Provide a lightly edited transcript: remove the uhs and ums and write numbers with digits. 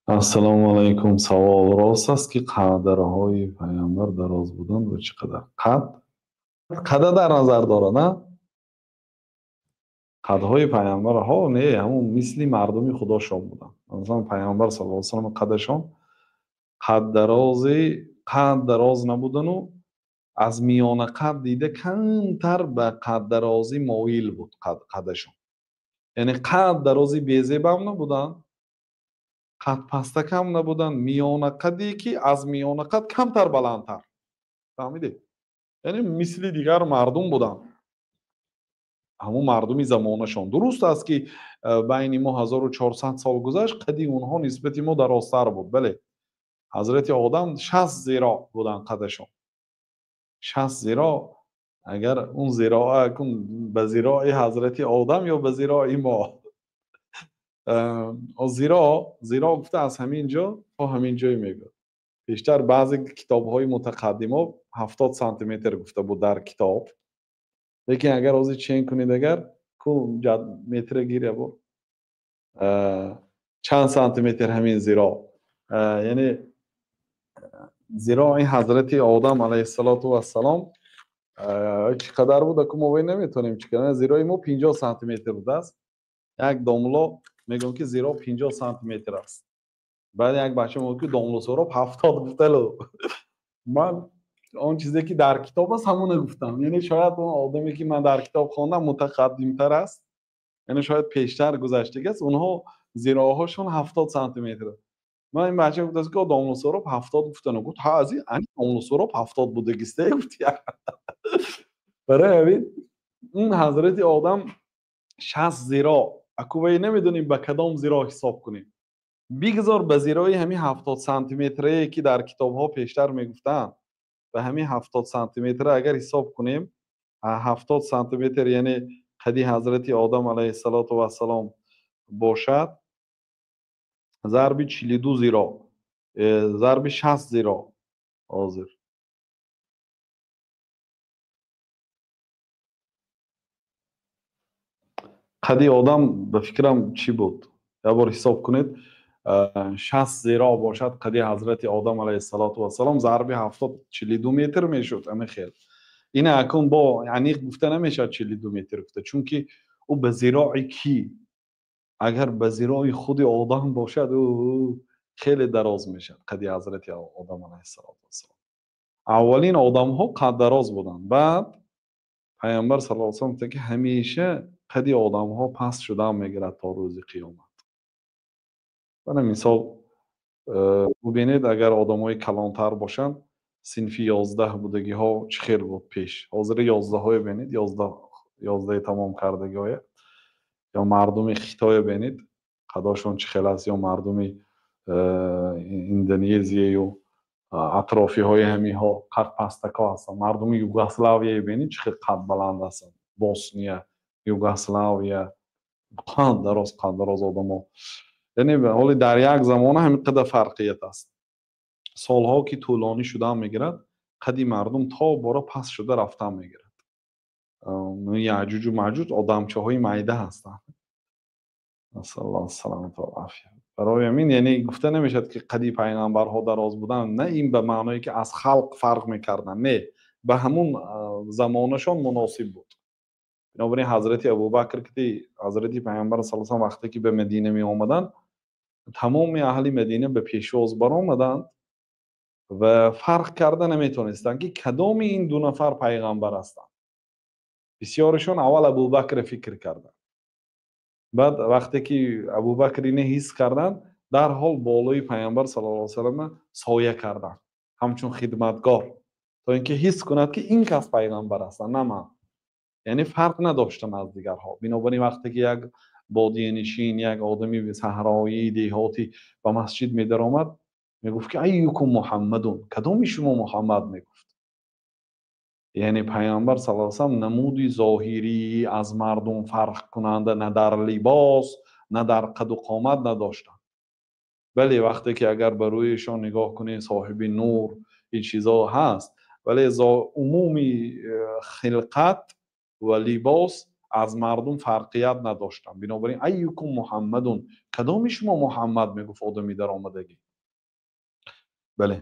Ассалому алайкум. Савол: рост аст, ки қадрҳои пайғамбар дароз буданд ва чӣ қадар? Қад қада дар назар дорад, на қадҳои пайғамбарҳо, не, ҳамун мисли мардуми худошон буданд. Масалан, пайғамбар саллаллоҳу алайҳи васаллам қадашон қад дарози қад дароз набудану аз миёна қад дида камтар ба қад дарозӣ моил буд қадашон. Яъне қад дарози безебам набуданд, қад пастакам набуданд, миёна қаде ки аз миёна қад камтар баландтар. Фаҳмидед? Яъне мисли дигар мардум буданд, ҳамун мардуми замонашон. Дуруст аст, ки байни мо 1400 сол гузашт, қади онҳо нисбати мо дарозтар буд. Бале, ҳазрати Одам 60 зироъ буданд қадашон. 60 зироъ. Агар он зироа кун ба зирои ҳазрати Одам ё ба зирои мо, зироъ, зироъ гуфта аз ҳамин ҷо то ҳамин ҷой мегӯяд. Пештар баъзе китобҳои мутақаддимо 70 сантиметр гуфта буд дар китоб, лекин агар ҳозир чен кунед, агар ку метра гиря бо чанд сантиметр ҳамин зироъ, яъне зирои ҳазрати Одам алайҳиссалоту вассалом чӣ қадар буд, аку мо вай наметонем чӣ қадар. Зирои мо 50 сантиметр будааст. Як домло мегӯям, ки зироъ 50 сантиметр аст. Баъд як бача мегӯяд, ки домло Суроб 70 гуфталу. Ман он чизе ки дар китоб аст, ҳамона гуфтам. Яъне шояд он одаме ки ман дар китоб хондам, мутақаддимтар аст, яъне шояд пештар гузаштагӣ аст, онҳо зироъҳошон 70 сантиметр. Ман ин бача гуфтааст, ки домло Суроб 70 гуфтану. Гуфт: ҳа, аз ин домло Суроб 70 будагисте, гуфт. Барои ҳамин ин ҳазрати Одам 60 зироъ, аку вай намедонем ба кадом зироъ ҳисоб кунем. Бигзор ба зирои ҳамин 70 сантиметрае ки дар китобҳо пештар мегуфтанд, ба ҳамин 70 сантиметра агар ҳисоб кунем, 70 сантиметр, яъне қади ҳазрати Одам алайҳиссалоту вассалом бошад, зарби 42 зироъ, зарби 60 зироъ, ҳозир қади одам ба фикрам чӣ буд, як бор ҳисоб кунед. 60 зироъ бошад қади ҳазрати Одам алайҳиссалоту вассалом, зарби 70, 42 метр мешуд. Ами хел ина акун бо аниқ гуфта намешавад 42 метр гуфта, чунки ӯ ба зирои кӣ? Агар ба зирои худи одам бошад, ӯ хеле дароз мешавад қади ҳазрати Одам алайҳиссалоту вассалом. Аввалин одамҳо қаддароз буданд. Баъд пайғамбар саллаллоҳу алайҳи васаллам гуфта, ки ҳамеша қади одамҳо паст шудан мегирад то рӯзи қиёмат. Бана мисол бубинед, агар одамҳои калонтар бошанд, синфи 11 будагиҳо чӣ хел буд пеш, ҳозира 11-ҳое бинед, 11-е тамом кардагиҳое, ё мардуми Хитоя бинед, қадошон чӣ хел аст, ё мардуми Индонезияю атрофиҳои ҳаминҳо қад пастакҳо ҳастанд. Мардуми Югославияе бинед, чӣ хел қад баланд ҳастанд. Босния, Югославия, қад дароз, қад дароз одамо. Яъне ҳоли дар як замона ҳамин қадар фарқият аст. Солҳо ки тӯлонӣ шудан мегирад, қади мардум то бора паст шуда рафтан мегирад. Яъҷуҷу маъҷуҷ одамчаҳои майда ҳастанд. Насаллаллоҳу саламату вал афия. Барои ҳамин, яъне гуфта намешавад, ки қади пайғамбарҳо дароз буданд, на ин ба маъное ки аз халқ фарқ мекарданд, не, ба ҳамун замонашон муносиб буд. Бинобар ин ҳазрати Абубакр ки ҳазрати пайғамбар саллаллоҳу алайҳи васаллам вақте ки ба Мадина меомаданд, тамоми аҳли Мадина ба пешвоз баромаданд ва фарқ карда наметонистанд, ки кадоми ин ду нафар пайғамбар ҳастанд. Бисёрашон аввал Абубакрро фикр карданд. Баъд вақте ки Абубакр ине ҳис карданд, дарҳол болои пайғамбар саллаллоҳу алайҳи васаллам соя карданд ҳамчун хидматгор, то ин ки ҳис кунад, ки ин кас пайғамбар ҳастанд, на ман. Яъне фарқ надоштанд аз дигарҳо. Бинобар ин вақте ки як бодиянишин, як одами саҳроӣ, деҳотӣ ба масҷид медаромад, мегуфт, ки айюкум Муҳаммадун, кадоми шумо Муҳаммад, мегуфт. Яъне пайғамбар саллаллоҳу алайҳи васаллам намуди зоҳирӣ аз мардум фарқкунанда на дар либос, на дар қаду қомат надоштанд. Бале, вақте ки агар ба рӯяшон нигоҳ кунем, соҳиби нур, ин чизо ҳаст, вале умуми хилқат ва либос Аз мардум фарқият надоштанд. Бинобар ин أيكم محمد, кадоми шумо Муҳаммад, мегуфт одами даромадагӣ. Бале.